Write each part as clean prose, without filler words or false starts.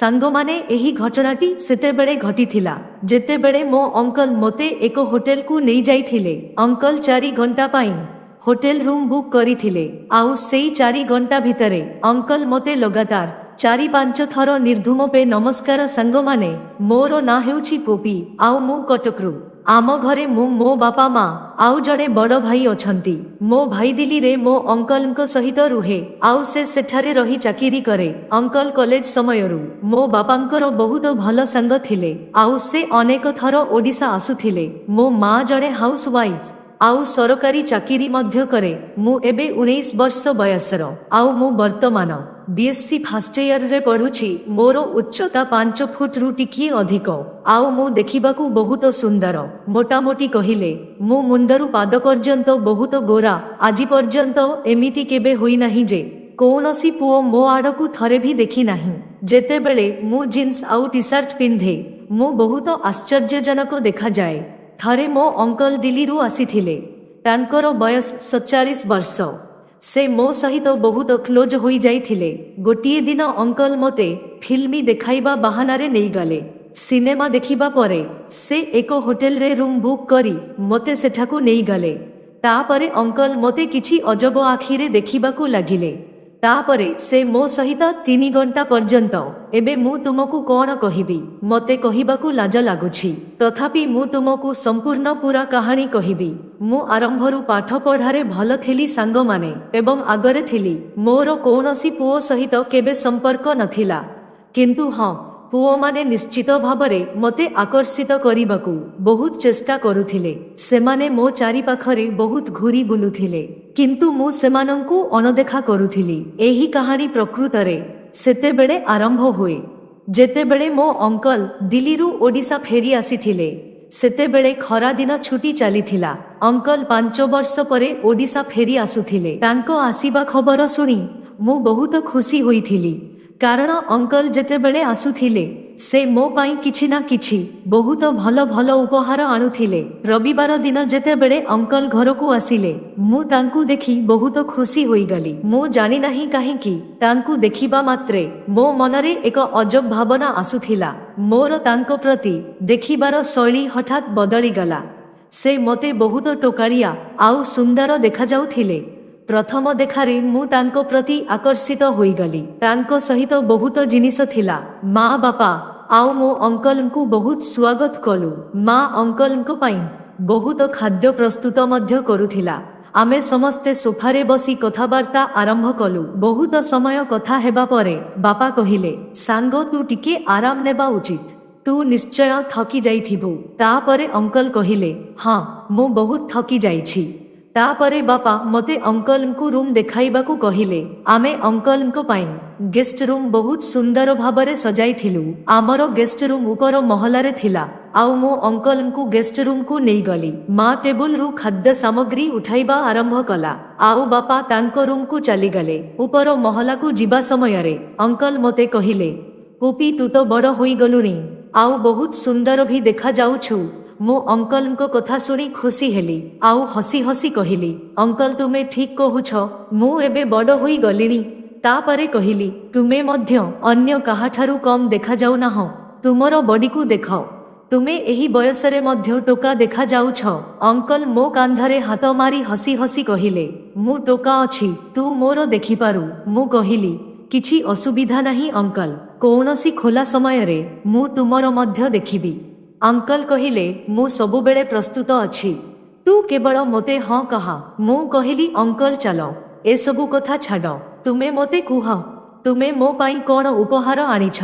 ସାଙ୍ଗମାନେ, ଏହି ଘଟଣାଟି ସେତେବେଳେ ଘଟିଥିଲା ଯେତେବେଳେ ମୋ ଅଙ୍କଲ ମୋତେ ଏକ ହୋଟେଲକୁ ନେଇଯାଇଥିଲେ। ଅଙ୍କଲ 4 ଘଣ୍ଟା ପାଇଁ ହୋଟେଲ ରୁମ୍ ବୁକ୍ କରିଥିଲେ ଆଉ ସେଇ 4 ଘଣ୍ଟା ଭିତରେ ଅଙ୍କଲ ମୋତେ ଲଗାତାର 4-5 ଥର ନିର୍ଦ୍ଧୁମ ପେ ନମସ୍କାର ସାଙ୍ଗମାନେ, ମୋର ନାଁ ହେଉଛି ପୋପି ଆଉ ମୁଁ କଟକରୁ। ଆମ ଘରେ ମୁଁ, ମୋ ବାପା, ମା ଆଉ ଜଣେ ବଡ଼ ଭାଇ ଅଛନ୍ତି। ମୋ ଭାଇ ଦିଲ୍ଲୀରେ ମୋ ଅଙ୍କଲଙ୍କ ସହିତ ରୁହେ ଆଉ ସେ ସେଠାରେ ରହି ଚାକିରି କରେ। ଅଙ୍କଲ କଲେଜ ସମୟରୁ ମୋ ବାପାଙ୍କର ବହୁତ ଭଲ ସାଙ୍ଗ ଥିଲେ ଆଉ ସେ ଅନେକ ଥର ଓଡ଼ିଶା ଆସୁଥିଲେ। ମୋ ମା ଜଣେ ହାଉସ୍ ୱାଇଫ୍ ଆଉ ସରକାରୀ ଚାକିରି ମଧ୍ୟ କରେ। ମୁଁ ଏବେ 19 ବର୍ଷ ବୟସର ଆଉ ମୁଁ ବର୍ତ୍ତମାନ ବିଏସ୍ସି ଫାଷ୍ଟ ଇୟରରେ ପଢୁଛି। ମୋର ଉଚ୍ଚତା 5 ଫୁଟରୁ ଟିକିଏ ଅଧିକ ଆଉ ମୁଁ ଦେଖିବାକୁ ବହୁତ ସୁନ୍ଦର। ମୋଟାମୋଟି କହିଲେ ମୁଁ ମୁଣ୍ଡରୁ ପାଦ ପର୍ଯ୍ୟନ୍ତ ବହୁତ ଗୋରା। ଆଜି ପର୍ଯ୍ୟନ୍ତ ଏମିତି କେବେ ହୋଇନାହିଁ ଯେ କୌଣସି ପୁଅ ମୋ ଆଡ଼କୁ ଥରେ ବି ଦେଖିନାହିଁ। ଯେତେବେଳେ ମୁଁ ଜିନ୍ସ ଆଉ ଟି ସାର୍ଟ ପିନ୍ଧେ, ମୁଁ ବହୁତ ଆଶ୍ଚର୍ଯ୍ୟଜନକ ଦେଖାଯାଏ। ଥରେ ମୋ ଅଙ୍କଲ ଦିଲ୍ଲୀରୁ ଆସିଥିଲେ। ତାଙ୍କର ବୟସ 47 ବର୍ଷ। ସେ ମୋ ସହିତ ବହୁତ କ୍ଲୋଜ ହୋଇଯାଇଥିଲେ। ଗୋଟିଏ ଦିନ ଅଙ୍କଲ ମୋତେ ଫିଲ୍ମ ଦେଖାଇବା ବାହାନାରେ ନେଇଗଲେ। ସିନେମା ଦେଖିବା ପରେ ସେ ଏକ ହୋଟେଲରେ ରୁମ୍ ବୁକ୍ କରି ମୋତେ ସେଠାକୁ ନେଇଗଲେ। ତାପରେ ଅଙ୍କଲ ମୋତେ କିଛି ଅଜବ ଆଖିରେ ଦେଖିବାକୁ ଲାଗିଲେ। ତାପରେ ସେ ମୋ ସହିତ 3 ଘଣ୍ଟା ପର୍ଯ୍ୟନ୍ତ, ଏବେ ମୁଁ ତୁମକୁ କଣ କହିବି, ମୋତେ କହିବାକୁ ଲାଜ ଲାଗୁଛି। ତଥାପି ମୁଁ ତୁମକୁ ସମ୍ପୂର୍ଣ୍ଣ ପୁରା କାହାଣୀ କହିବି। ମୁଁ ଆରମ୍ଭରୁ ପାଠ ପଢ଼ାରେ ଭଲ ଥିଲି ସାଙ୍ଗମାନେ, ଏବଂ ଆଗରେ ଥିଲି। ମୋର କୌଣସି ପୁଅ ସହିତ କେବେ ସମ୍ପର୍କ ନଥିଲା। କିନ୍ତୁ ହଁ, ପୁଅମାନେ ନିଶ୍ଚିତ ଭାବରେ ମୋତେ ଆକର୍ଷିତ କରିବାକୁ ବହୁତ ଚେଷ୍ଟା କରୁଥିଲେ। ସେମାନେ ମୋ ଚାରିପାଖରେ ବହୁତ ଘୁରି ବୁଲୁଥିଲେ, କିନ୍ତୁ ମୁଁ ସେମାନଙ୍କୁ ଅଣଦେଖା କରୁଥିଲି। ଏହି କାହାଣୀ ପ୍ରକୃତରେ ସେତେବେଳେ ଆରମ୍ଭ ହୁଏ ଯେତେବେଳେ ମୋ ଅଙ୍କଲ ଦିଲ୍ଲୀରୁ ଓଡ଼ିଶା ଫେରି ଆସିଥିଲେ। ସେତେବେଳେ ଖରାଦିନ ଛୁଟି ଚାଲିଥିଲା। ଅଙ୍କଲ 5 ବର୍ଷ ପରେ ଓଡ଼ିଶା ଫେରି ଆସୁଥିଲେ। ତାଙ୍କ ଆସିବା ଖବର ଶୁଣି ମୁଁ ବହୁତ ଖୁସି ହୋଇଥିଲି, କାରଣ ଅଙ୍କଲ ଯେତେବେଳେ ଆସୁଥିଲେ, ସେ ମୋ ପାଇଁ କିଛି ନା କିଛି ବହୁତ ଭଲ ଭଲ ଉପହାର ଆଣୁଥିଲେ। ରବିବାର ଦିନ ଯେତେବେଳେ ଅଙ୍କଲ ଘରକୁ ଆସିଲେ, ମୁଁ ତାଙ୍କୁ ଦେଖି ବହୁତ ଖୁସି ହୋଇଗଲି। ମୁଁ ଜାଣିନାହିଁ କାହିଁକି, ତାଙ୍କୁ ଦେଖିବା ମାତ୍ରେ ମୋ ମନରେ ଏକ ଅଜବ ଭାବନା ଆସୁଥିଲା। ମୋର ତାଙ୍କ ପ୍ରତି ଦେଖିବାର ଶୈଳୀ ହଠାତ୍ ବଦଳିଗଲା। ସେ ମୋତେ ବହୁତ ଟୋକାଳିଆ ଆଉ ସୁନ୍ଦର ଦେଖାଯାଉଥିଲେ। ପ୍ରଥମ ଦେଖାରେ ମୁଁ ତାଙ୍କ ପ୍ରତି ଆକର୍ଷିତ ହୋଇଗଲି। ତାଙ୍କ ସହିତ ବହୁତ ଜିନିଷ ଥିଲା। ମା, ବାପା ଆଉ ମୋ ଅଙ୍କଲଙ୍କୁ ବହୁତ ସ୍ୱାଗତ କଲୁ। ମା ଅଙ୍କଲଙ୍କ ପାଇଁ ବହୁତ ଖାଦ୍ୟ ପ୍ରସ୍ତୁତ ମଧ୍ୟ କରୁଥିଲା। ଆମେ ସମସ୍ତେ ସୋଫାରେ ବସି କଥାବାର୍ତ୍ତା ଆରମ୍ଭ କଲୁ। ବହୁତ ସମୟ କଥା ହେବା ପରେ ବାପା କହିଲେ, "ସାଙ୍ଗ, ତୁ ଟିକେ ଆରାମ ନେବା ଉଚିତ। ତୁ ନିଶ୍ଚୟ ଥକି ଯାଇଥିବୁ।" ତାପରେ ଅଙ୍କଲ କହିଲେ, "ହଁ, ମୁଁ ବହୁତ ଥକି ଯାଇଛି।" ତାପରେ ବାପା ମୋତେ ଅଙ୍କଲଙ୍କୁ ରୁମ୍ ଦେଖାଇବାକୁ କହିଲେ। ଆମେ ଅଙ୍କଲଙ୍କ ପାଇଁ ଗେଷ୍ଟ ରୁମ୍ ବହୁତ ସୁନ୍ଦର ଭାବରେ ସଜାଇଥିଲୁ। ଆମର ଗେଷ୍ଟ ରୁମ୍ ଉପର ମହଲାରେ ଥିଲା ଆଉ ମୁଁ ଅଙ୍କଲଙ୍କୁ ଗେଷ୍ଟ ରୁମ୍କୁ ନେଇଗଲି। ମା ଟେବୁଲରୁ ଖାଦ୍ୟ ସାମଗ୍ରୀ ଉଠାଇବା ଆରମ୍ଭ କଲା ଆଉ ବାପା ତାଙ୍କ ରୁମ୍କୁ ଚାଲିଗଲେ। ଉପର ମହଲାକୁ ଯିବା ସମୟରେ ଅଙ୍କଲ ମୋତେ କହିଲେ, "ପୁପି, ତୁ ତ ବଡ଼ ହୋଇଗଲୁଣି ଆଉ ବହୁତ ସୁନ୍ଦର ବି ଦେଖାଯାଉଛୁ।" ମୁଁ ଅଙ୍କଲଙ୍କ କଥା ଶୁଣି ଖୁସି ହେଲି ଆଉ ହସି ହସି କହିଲି, "ଅଙ୍କଲ, ତୁମେ ଠିକ୍ କହୁଛ, ମୁଁ ଏବେ ବଡ଼ ହୋଇଗଲିଣି।" ତାପରେ କହିଲି, "ତୁମେ ମଧ୍ୟ ଅନ୍ୟ କାହାଠାରୁ କମ୍ ଦେଖାଯାଉନାହଁ। ତୁମର ବଡିକୁ ଦେଖ। ତୁମେ ଏହି ବୟସରେ ମଧ୍ୟ ଟୋକା ଦେଖାଯାଉଛ।" ଅଙ୍କଲ ମୋ କାନ୍ଧରେ ହାତ ମାରି ହସି ହସି କହିଲେ, "ମୁଁ ଟୋକା ଅଛି, ତୁ ମୋର ଦେଖିପାରୁ।" ମୁଁ କହିଲି, "କିଛି ଅସୁବିଧା ନାହିଁ ଅଙ୍କଲ, କୌଣସି ଖୋଲା ସମୟରେ ମୁଁ ତୁମର ମଧ୍ୟ ଦେଖିବି।" ଅଙ୍କଲ କହିଲେ, "ମୁଁ ସବୁବେଳେ ପ୍ରସ୍ତୁତ ଅଛି, ତୁ କେବଳ ମୋତେ ହଁ କହ।" ମୁଁ କହିଲି, "ଅଙ୍କଲ, ଚାଲ, ଏସବୁ କଥା ଛାଡ଼। ତୁମେ ମୋତେ କୁହ, ତୁମେ ମୋ ପାଇଁ କଣ ଉପହାର ଆଣିଛ?"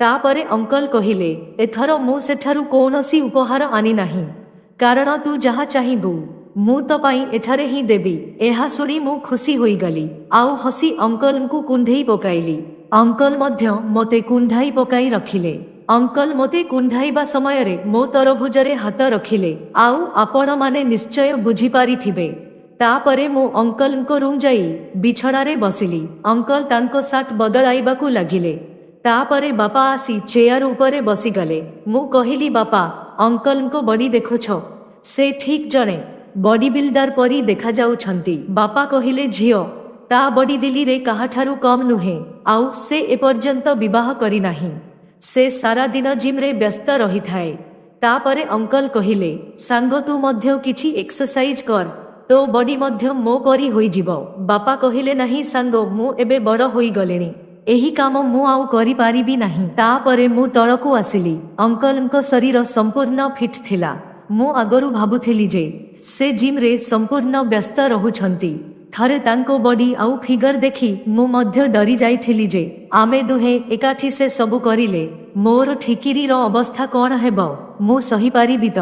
ତାପରେ ଅଙ୍କଲ କହିଲେ, "ଏଥର ମୁଁ ସେଠାରୁ କୌଣସି ଉପହାର ଆଣିନାହିଁ, କାରଣ ତୁ ଯାହା ଚାହିଁବୁ ମୁଁ ତୋ ପାଇଁ ଏଠାରେ ହିଁ ଦେବି।" ଏହା ଶୁଣି ମୁଁ ଖୁସି ହୋଇଗଲି ଆଉ ହସି ଅଙ୍କଲଙ୍କୁ କୁଣ୍ଢେଇ ପକାଇଲି। ଅଙ୍କଲ ମଧ୍ୟ ମୋତେ କୁଣ୍ଢାଇ ପକାଇ ରଖିଲେ। ଅଙ୍କଲ ମୋତେ କୁଣ୍ଢାଇବା ସମୟରେ ମୋ ତରଭୁଜରେ ହାତ ରଖିଲେ ଆଉ ଆପଣମାନେ ନିଶ୍ଚୟ ବୁଝିପାରିଥିବେ। ତାପରେ ମୁଁ ଅଙ୍କଲଙ୍କ ରୁମ୍ ଯାଇ ବିଛଣାରେ ବସିଲି। ଅଙ୍କଲ ତାଙ୍କ ସାର୍ଟ ବଦଳାଇବାକୁ ଲାଗିଲେ। ତାପରେ ବାପା ଆସି ଚେୟାର ଉପରେ ବସିଗଲେ। ମୁଁ କହିଲି, "ବାପା, ଅଙ୍କଲଙ୍କ ବଡି ଦେଖୁଛ? ସେ ଠିକ୍ ଜଣେ ବଡି ବିଲ୍ଡର ପରି ଦେଖାଯାଉଛନ୍ତି।" ବାପା କହିଲେ, "ଝିଅ, ତା ବଡି ଦିଲ୍ଲୀରେ କାହାଠାରୁ କମ୍ ନୁହେଁ, ଆଉ ସେ ଏପର୍ଯ୍ୟନ୍ତ ବିବାହ କରିନାହିଁ। ସେ ସାରା ଦିନ ଜିମ୍ରେ ବ୍ୟସ୍ତ ରହିଥାଏ। ତାପରେ ଅଙ୍କଲ କହିଲେ, ସାଙ୍ଗ, ତୁ ମଧ୍ୟ କିଛି ଏକ୍ସରସାଇଜ କର, ତୋ ବଡି ମଧ୍ୟ ମୋ ପରି ହୋଇଯିବ। ବାପା କହିଲେ, ନାହିଁ ସାଙ୍ଗ, ମୁଁ ଏବେ ବଡ଼ ହୋଇଗଲିଣି, ଏହି କାମ ମୁଁ ଆଉ କରିପାରିବି ନାହିଁ। ତାପରେ ମୁଁ ତଳକୁ ଆସିଲି। ଅଙ୍କଲଙ୍କ ଶରୀର ସମ୍ପୂର୍ଣ୍ଣ ଫିଟ୍ ଥିଲା। ମୁଁ ଆଗରୁ ଭାବୁଥିଲି ଯେ ସେ ଜିମ୍ରେ ସମ୍ପୂର୍ଣ୍ଣ ବ୍ୟସ୍ତ ରହୁଛନ୍ତି। ଥରେ ତାଙ୍କ ବଡି ଆଉ ଫିଗର ଦେଖି ମୁଁ ମଧ୍ୟ ଡରି ଯାଇଥିଲି ଯେ ଆମେ ଦୁହେଁ ଏକାଠି ସେ ସବୁ କରିଲେ ମୋର ଠିକିରିର ଅବସ୍ଥା କ'ଣ ହେବ, ମୁଁ ସହିପାରିବି ତ?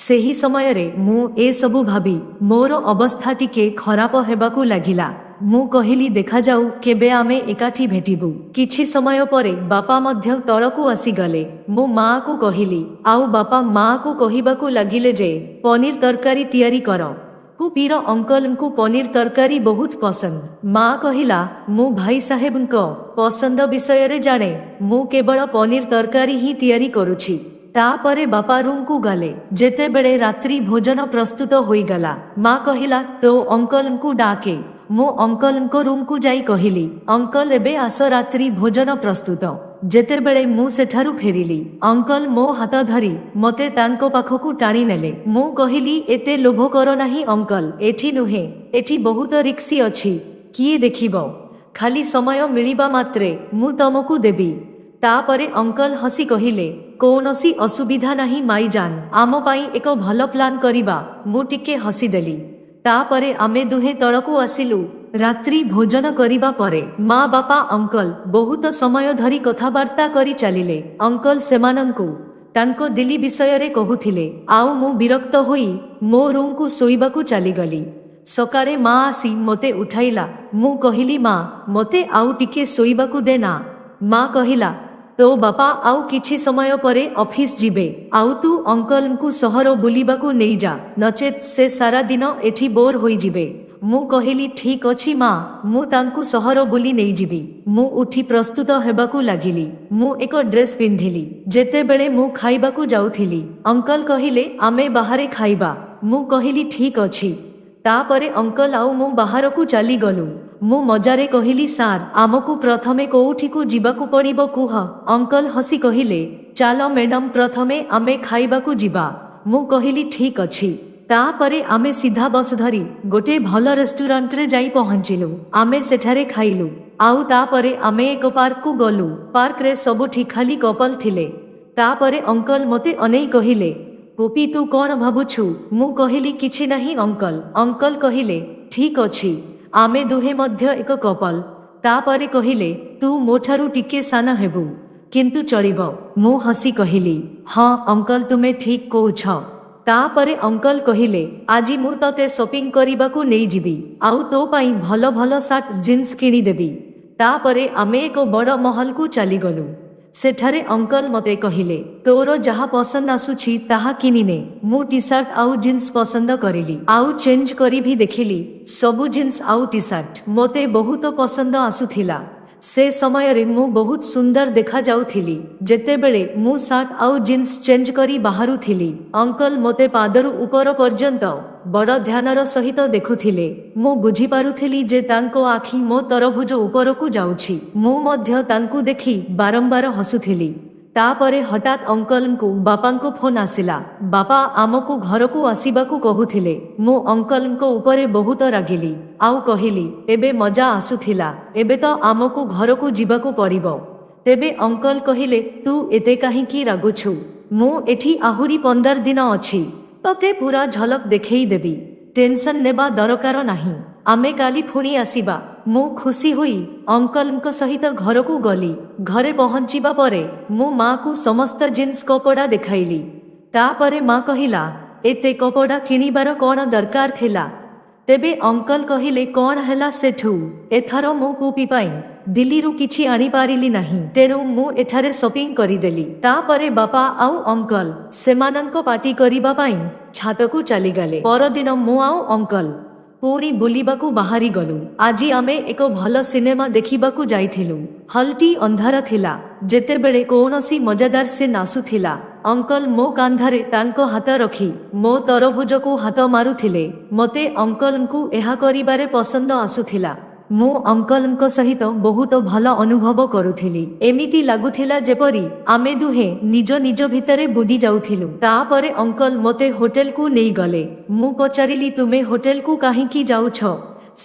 ସେହି ସମୟରେ ମୁଁ ଏସବୁ ଭାବି ମୋର ଅବସ୍ଥା ଟିକେ ଖରାପ ହେବାକୁ ଲାଗିଲା। ମୁଁ କହିଲି, ଦେଖାଯାଉ କେବେ ଆମେ ଏକାଠି ଭେଟିବୁ। କିଛି ସମୟ ପରେ ବାପା ମଧ୍ୟ ତଳକୁ ଆସିଗଲେ। ମୁଁ ମାଆକୁ କହିଲି, ଆଉ ବାପା ମାଆକୁ କହିବାକୁ ଲାଗିଲେ ଯେ ପନିର ତରକାରୀ ତିଆରି କର, କୁପିର ଅଙ୍କଲଙ୍କୁ ପନିର ତରକାରୀ ବହୁତ ପସନ୍ଦ। ମା କହିଲା, ମୁଁ ଭାଇ ସାହେବଙ୍କ ପସନ୍ଦ ବିଷୟରେ ଜାଣେ, ମୁଁ କେବଳ ପନିର ତରକାରୀ ହିଁ ତିଆରି କରୁଛି। ତାପରେ ବାପା ରୁମକୁ ଗଲେ। ଯେତେବେଳେ ରାତ୍ରି ଭୋଜନ ପ୍ରସ୍ତୁତ ହୋଇଗଲା, ମା କହିଲା, ତୋ ଅଙ୍କଲଙ୍କୁ ଡାକେ। ମୁଁ ଅଙ୍କଲଙ୍କ ରୁମକୁ ଯାଇ କହିଲି, ଅଙ୍କଲ, ଏବେ ଆସ, ରାତ୍ରି ଭୋଜନ ପ୍ରସ୍ତୁତ। ଯେତେବେଳେ ମୁଁ ସେଠାରୁ ଫେରିଲି, ଅଙ୍କଲ ମୋ ହାତ ଧରି ମୋତେ ତାଙ୍କ ପାଖକୁ ଟାଣି ନେଲେ। ମୁଁ କହିଲି, ଏତେ ଲୋଭ କର ନାହିଁ ଅଙ୍କଲ, ଏଠି ନୁହେଁ, ଏଠି ବହୁତ ରିକ୍ସି ଅଛି, କିଏ ଦେଖିବ? ଖାଲି ସମୟ ମିଳିବା ମାତ୍ରେ ମୁଁ ତମକୁ ଦେବି। ତାପରେ ଅଙ୍କଲ ହସି କହିଲେ, କୌଣସି ଅସୁବିଧା ନାହିଁ ମାଇଜାନ, ଆମ ପାଇଁ ଏକ ଭଲ ପ୍ଲାନ୍ କରିବା। ମୁଁ ଟିକେ ହସିଦେଲି। ତାପରେ ଆମେ ଦୁହେଁ ତଳକୁ ଆସିଲୁ। ରାତ୍ରି ଭୋଜନ କରିବା ପରେ ମା, ବାପା, ଅଙ୍କଲ ବହୁତ ସମୟ ଧରି କଥାବାର୍ତ୍ତା କରି ଚାଲିଲେ। ଅଙ୍କଲ ସେମାନଙ୍କୁ ତାଙ୍କ ଦିଲ୍ଲୀ ବିଷୟରେ କହୁଥିଲେ, ଆଉ ମୁଁ ବିରକ୍ତ ହୋଇ ମୋ ରୁମକୁ ଶୋଇବାକୁ ଚାଲିଗଲି। ସକାଳେ ମା ଆସି ମୋତେ ଉଠାଇଲା। ମୁଁ କହିଲି, ମା, ମୋତେ ଆଉ ଟିକେ ଶୋଇବାକୁ ଦେ ନା। ମା କହିଲା, ତୋ ବାପା ଆଉ କିଛି ସମୟ ପରେ ଅଫିସ ଯିବେ, ଆଉ ତୁ ଅଙ୍କଲଙ୍କୁ ସହର ବୁଲିବାକୁ ନେଇଯା, ନଚେତ୍ ସେ ସାରା ଦିନ ଏଠି ବୋର୍ ହୋଇଯିବେ। ମୁଁ କହିଲି, ଠିକ୍ ଅଛି ମା, ମୁଁ ତାଙ୍କୁ ସହର ବୁଲି ନେଇଯିବି। ମୁଁ ଉଠି ପ୍ରସ୍ତୁତ ହେବାକୁ ଲାଗିଲି। ମୁଁ ଏକ ଡ୍ରେସ୍ ପିନ୍ଧିଲି। ଯେତେବେଳେ ମୁଁ ଖାଇବାକୁ ଯାଉଥିଲି, ଅଙ୍କଲ କହିଲେ, ଆମେ ବାହାରେ ଖାଇବା। ମୁଁ କହିଲି, ଠିକ୍ ଅଛି। ତାପରେ ଅଙ୍କଲ ଆଉ ମୁଁ ବାହାରକୁ ଚାଲିଗଲୁ। ମୁଁ ମଜାରେ କହିଲି, ସାର୍, ଆମକୁ ପ୍ରଥମେ କୋଉଠିକୁ ଯିବାକୁ ପଡ଼ିବ କୁହ। ଅଙ୍କଲ ହସି କହିଲେ, ଚାଲ ମ୍ୟାଡାମ, ପ୍ରଥମେ ଆମେ ଖାଇବାକୁ ଯିବା। ମୁଁ କହିଲି, ଠିକ୍ ଅଛି। ତାପରେ ଆମେ ସିଧା ବସ୍ ଧରି ଗୋଟେ ଭଲ ରେଷ୍ଟୁରାଣ୍ଟରେ ଯାଇ ପହଞ୍ଚିଲୁ। ଆମେ ସେଠାରେ ଖାଇଲୁ, ଆଉ ତାପରେ ଆମେ ଏକ ପାର୍କକୁ ଗଲୁ। ପାର୍କରେ ସବୁଠି ଖାଲି କପଲ ଥିଲେ। ତାପରେ ଅଙ୍କଲ ମୋତେ ଅନେଇ କହିଲେ, ପୋପି, ତୁ କ'ଣ ଭାବୁଛୁ? ମୁଁ କହିଲି, କିଛି ନାହିଁ ଅଙ୍କଲ। ଅଙ୍କଲ କହିଲେ, ଠିକ୍ ଅଛି, ଆମେ ଦୁହେଁ ମଧ୍ୟ ଏକ କପଲ। ତାପରେ କହିଲେ, ତୁ ମୋଠାରୁ ଟିକେ ସାନ ହେବୁ, କିନ୍ତୁ ଚଳିବ। ମୁଁ ହସି କହିଲି, ହଁ ଅଙ୍କଲ, ତୁମେ ଠିକ୍ କହୁଛ। ତାପରେ ଅଙ୍କଲ କହିଲେ, ଆଜି ମୁଁ ତତେ ସପିଂ କରିବାକୁ ନେଇଯିବି, ଆଉ ତୋ ପାଇଁ ଭଲ ଭଲ ସାର୍ଟ ଜିନ୍ସ କିଣିଦେବି। ତାପରେ ଆମେ ଏକ ବଡ଼ ମହଲକୁ ଚାଲିଗଲୁ। ସେଠାରେ ଅଙ୍କଲ ମୋତେ କହିଲେ, ତୋର ଯାହା ପସନ୍ଦ ଆସୁଛି ତାହା କିଣିନେ। ମୁଁ ଟି ସାର୍ଟ ଆଉ ଜିନ୍ସ ପସନ୍ଦ କରିଲି, ଆଉ ଚେଞ୍ଜ କରି ବି ଦେଖିଲି। ସବୁ ଜିନ୍ସ ଆଉ ଟି ସାର୍ଟ ମୋତେ ବହୁତ ପସନ୍ଦ ଆସୁଥିଲା। ସେ ସମୟରେ ମୁଁ ବହୁତ ସୁନ୍ଦର ଦେଖାଯାଉଥିଲି। ଯେତେବେଳେ ମୁଁ ସାର୍ଟ ଆଉ ଜିନ୍ସ ଚେଞ୍ଜ କରି ବାହାରୁଥିଲି, ଅଙ୍କଲ ମୋତେ ପାଦରୁ ଉପର ପର୍ଯ୍ୟନ୍ତ ବଡ଼ ଧ୍ୟାନର ସହିତ ଦେଖୁଥିଲେ। ମୁଁ ବୁଝିପାରୁଥିଲି ଯେ ତାଙ୍କ ଆଖି ମୋ ତରଭୁଜ ଉପରକୁ ଯାଉଛି। ମୁଁ ମଧ୍ୟ ତାଙ୍କୁ ଦେଖି ବାରମ୍ବାର ହସୁଥିଲି। ତାପରେ ହଠାତ୍ ଅଙ୍କଲଙ୍କୁ ବାପାଙ୍କ ଫୋନ୍ ଆସିଲା। ବାପା ଆମକୁ ଘରକୁ ଆସିବାକୁ କହୁଥିଲେ। ମୁଁ ଅଙ୍କଲଙ୍କ ଉପରେ ବହୁତ ରାଗିଲି ଆଉ କହିଲି, ଏବେ ମଜା ଆସୁଥିଲା, ଏବେ ତ ଆମକୁ ଘରକୁ ଯିବାକୁ ପଡ଼ିବ। ତେବେ ଅଙ୍କଲ କହିଲେ, ତୁ ଏତେ କାହିଁକି ରାଗୁଛୁ? ମୁଁ ଏଠି ଆହୁରି 15 ଦିନ ଅଛି, ତତେ ପୁରା ଝଲକ ଦେଖେଇ ଦେବି, ଟେନସନ୍ ନେବା ଦରକାର ନାହିଁ, ଆମେ କାଲି ପୁଣି ଆସିବା। ମୁଁ ଖୁସି ହୋଇ ଅଙ୍କଲଙ୍କ ସହିତ ଘରକୁ ଗଲି। ଘରେ ପହଞ୍ଚିବା ପରେ ମୁଁ ମାଆକୁ ସମସ୍ତ ଜିନ୍ସ କପଡ଼ା ଦେଖାଇଲି। ତାପରେ ମା କହିଲା, ଏତେ କପଡ଼ା କିଣିବାର କ'ଣ ଦରକାର ଥିଲା? ତେବେ ଅଙ୍କଲ କହିଲେ, କ'ଣ ହେଲା ସେଠୁ? ଏଥର ମୁଁ ପୁପି ପାଇଁ ଦିଲ୍ଲୀରୁ କିଛି ଆଣିପାରିଲି ନାହିଁ, ତେଣୁ ମୁଁ ଏଠାରେ ସପିଂ କରିଦେଲି। ତାପରେ ବାପା ଆଉ ଅଙ୍କଲ ସେମାନଙ୍କ ପାର୍ଟି କରିବା ପାଇଁ ଛାତକୁ ଚାଲିଗଲେ। ପରଦିନ ମୁଁ ଆଉ ଅଙ୍କଲ ପୁଣି ବୁଲିବାକୁ ବାହାରି ଗଲୁ। ଆଜି ଆମେ ଏକ ଭଲ ସିନେମା ଦେଖିବାକୁ ଯାଇଥିଲୁ। ହଲ୍ଟି ଅନ୍ଧାର ଥିଲା। ଯେତେବେଳେ କୌଣସି ମଜାଦାର ସିନ୍ ଆସୁଥିଲା, ଅଙ୍କଲ ମୋ କାନ୍ଧରେ ତାଙ୍କ ହାତ ରଖି ମୋ ତରଭୁଜକୁ ହାତ ମାରୁଥିଲେ। ମୋତେ ଅଙ୍କଲଙ୍କୁ ଏହା କରିବାରେ ପସନ୍ଦ ଆସୁଥିଲା। ମୁଁ ଅଙ୍କଲଙ୍କ ସହିତ ବହୁତ ଭଲ ଅନୁଭବ କରୁଥିଲି। ଏମିତି ଲାଗୁଥିଲା ଯେପରି ଆମେ ଦୁହେଁ ନିଜ ନିଜ ଭିତରେ ବୁଡି ଯାଉଥିଲୁ। ତାପରେ ଅଙ୍କଲ ମୋତେ ହୋଟେଲକୁ ନେଇଗଲେ। ମୁଁ ପଚାରିଲି, ତୁମେ ହୋଟେଲକୁ କାହିଁକି ଯାଉଛ?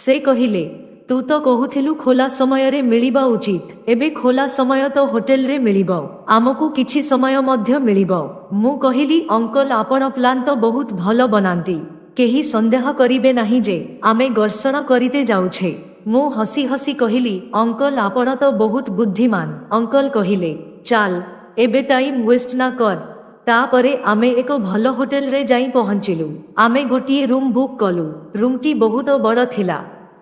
ସେ କହିଲେ, ତୁ ତ କହୁଥିଲୁ ଖୋଲା ସମୟରେ ମିଳିବା ଉଚିତ। ଏବେ ଖୋଲା ସମୟ ତ ହୋଟେଲରେ ମିଳିବ, ଆମକୁ କିଛି ସମୟ ମଧ୍ୟ ମିଳିବ। ମୁଁ କହିଲି, ଅଙ୍କଲ, ଆପଣ ପ୍ଲାନ୍ ତ ବହୁତ ଭଲ ବନାନ୍ତି, କେହି ସନ୍ଦେହ କରିବେ ନାହିଁ ଯେ ଆମେ ଘର୍ଷଣ କରିତେ ଯାଉଛେ। ମୁଁ ହସି ହସି କହିଲି, ଅଙ୍କଲ, ଆପଣ ତ ବହୁତ ବୁଦ୍ଧିମାନ। ଅଙ୍କଲ କହିଲେ, ଚାଲ, ଏବେ ଟାଇମ୍ ୱେଷ୍ଟ ନା କର। ତାପରେ ଆମେ ଏକ ଭଲ ହୋଟେଲରେ ଯାଇ ପହଞ୍ଚିଲୁ। ଆମେ ଗୋଟିଏ ରୁମ୍ ବୁକ୍ କଲୁ। ରୁମ୍ଟି ବହୁତ ବଡ଼ ଥିଲା।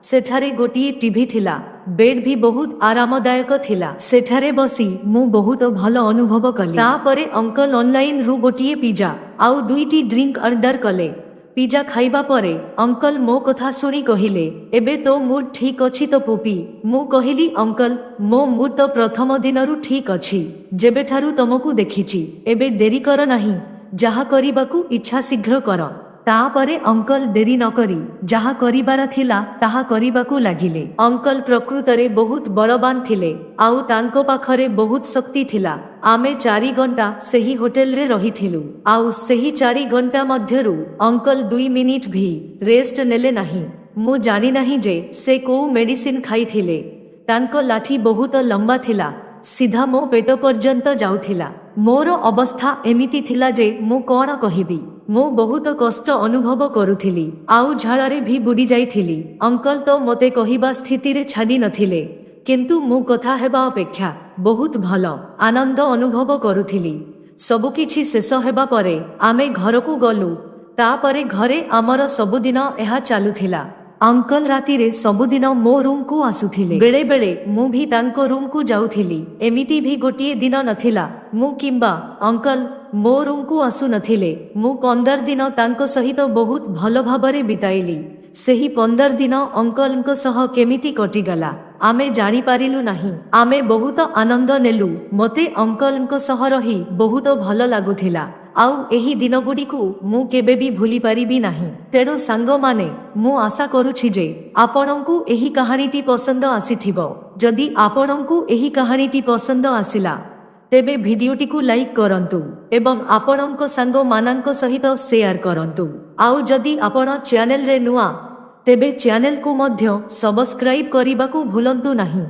ସେଠାରେ ଗୋଟିଏ ଟିଭି ଥିଲା। ବେଡ୍ ବି ବହୁତ ଆରାମଦାୟକ ଥିଲା। ସେଠାରେ ବସି ମୁଁ ବହୁତ ଭଲ ଅନୁଭବ କଲି। ତାପରେ ଅଙ୍କଲ ଅନଲାଇନରୁ ଗୋଟିଏ ପିଜା ଆଉ 2ଟି ଡ୍ରିଙ୍କ ଅର୍ଡର କଲେ। ପିଜା ଖାଇବା ପରେ ଅଙ୍କଲ ମୋ କଥା ଶୁଣି କହିଲେ, ଏବେ ତୋ ମୁଡ୍ ଠିକ୍ ଅଛି ତ ପୁପି? ମୁଁ କହିଲି, ଅଙ୍କଲ, ମୋ ମୁଡ୍ ତ ପ୍ରଥମ ଦିନରୁ ଠିକ୍ ଅଛି, ଯେବେଠାରୁ ତମକୁ ଦେଖିଛି। ଏବେ ଡେରି କର ନାହିଁ, ଯାହା କରିବାକୁ ଇଚ୍ଛା ଶୀଘ୍ର କର। ତାପରେ ଅଙ୍କଲ ଡେରି ନକରି ଯାହା କରିବାର ଥିଲା ତାହା କରିବାକୁ ଲାଗିଲେ। ଅଙ୍କଲ ପ୍ରକୃତରେ ବହୁତ ବଳବାନ ଥିଲେ ଆଉ ତାଙ୍କ ପାଖରେ ବହୁତ ଶକ୍ତି ଥିଲା। ଆମେ 4 ଘଣ୍ଟା ସେହି ହୋଟେଲରେ ରହିଥିଲୁ ଆଉ ସେହି 4 ଘଣ୍ଟା ମଧ୍ୟରୁ ଅଙ୍କଲ 2 ମିନିଟ୍ ବି ରେଷ୍ଟ ନେଲେ ନାହିଁ। ମୁଁ ଜାଣିନାହିଁ ଯେ ସେ କୋଉ ମେଡିସିନ ଖାଇଥିଲେ। ତାଙ୍କ ଲାଠି ବହୁତ ଲମ୍ବା ଥିଲା, ସିଧା ମୋ ପେଟ ପର୍ଯ୍ୟନ୍ତ ଯାଉଥିଲା। ମୋର ଅବସ୍ଥା ଏମିତି ଥିଲା ଯେ ମୁଁ କ'ଣ କହିବି। ମୁଁ ବହୁତ କଷ୍ଟ ଅନୁଭବ କରୁଥିଲି ଆଉ ଝାଳରେ ବି ବୁଡି ଯାଇଥିଲି। ଅଙ୍କଲ ତ ମୋତେ କହିବା ସ୍ଥିତିରେ ଛାଡ଼ି ନଥିଲେ, କିନ୍ତୁ ମୁଁ କଥା ହେବା ଅପେକ୍ଷା ବହୁତ ଭଲ ଆନନ୍ଦ ଅନୁଭବ କରୁଥିଲି। ସବୁକିଛି ଶେଷ ହେବା ପରେ ଆମେ ଘରକୁ ଗଲୁ। ତାପରେ ଘରେ ଆମର ସବୁଦିନ ଏହା ଚାଲୁଥିଲା। ଅଙ୍କଲ ରାତିରେ ସବୁଦିନ ମୋ ରୁମ୍କୁ ଆସୁଥିଲେ। ବେଳେ ବେଳେ ମୁଁ ବି ତାଙ୍କ ରୁମ୍କୁ ଯାଉଥିଲି। ଏମିତି ବି ଗୋଟିଏ ଦିନ ନଥିଲା ମୁଁ କିମ୍ବା ଅଙ୍କଲ ମୋ ରୁମ୍କୁ ଆସୁନଥିଲେ। ମୁଁ 15 ଦିନ ତାଙ୍କ ସହିତ ବହୁତ ଭଲ ଭାବରେ ବିତାଇଲି। ସେହି 15 ଦିନ ଅଙ୍କଲଙ୍କ ସହ କେମିତି କଟିଗଲା ଆମେ ଜାଣିପାରିଲୁ ନାହିଁ। ଆମେ ବହୁତ ଆନନ୍ଦ ନେଲୁ। ମୋତେ ଅଙ୍କଲଙ୍କ ସହ ରହି ବହୁତ ଭଲ ଲାଗୁଥିଲା ଆଉ ଏହି ଦିନଗୁଡ଼ିକୁ ମୁଁ କେବେ ବି ଭୁଲି ପାରିବି ନାହିଁ। ତେଣୁ ସାଙ୍ଗମାନେ, ମୁଁ ଆଶା କରୁଛି ଯେ ଆପଣଙ୍କୁ ଏହି କାହାଣୀଟି ପସନ୍ଦ ଆସିଥିବ। ଯଦି ଆପଣଙ୍କୁ ଏହି କାହାଣୀଟି ପସନ୍ଦ ଆସିଲା, ତେବେ ଭିଡିଓଟିକୁ ଲାଇକ୍ କରନ୍ତୁ ଏବଂ ଆପଣଙ୍କ ସାଙ୍ଗମାନଙ୍କ ସହିତ ସେୟାର କରନ୍ତୁ। ଆଉ ଯଦି ଆପଣ ଚ୍ୟାନେଲରେ ନୂଆ, ତେବେ ଚ୍ୟାନେଲକୁ ମଧ୍ୟ ସବସ୍କ୍ରାଇବ୍ କରିବାକୁ ଭୁଲନ୍ତୁ ନାହିଁ।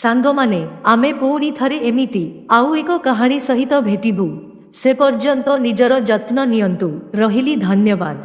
ସାଙ୍ଗମାନେ, ଆମେ ପୁଣି ଥରେ ଏମିତି ଆଉ ଏକ କାହାଣୀ ସହିତ ଭେଟିବୁ। ସେ ପର୍ଯ୍ୟନ୍ତ ନିଜର ଯତ୍ନ ନିଅନ୍ତୁ। ରହିଲି, ଧନ୍ୟବାଦ।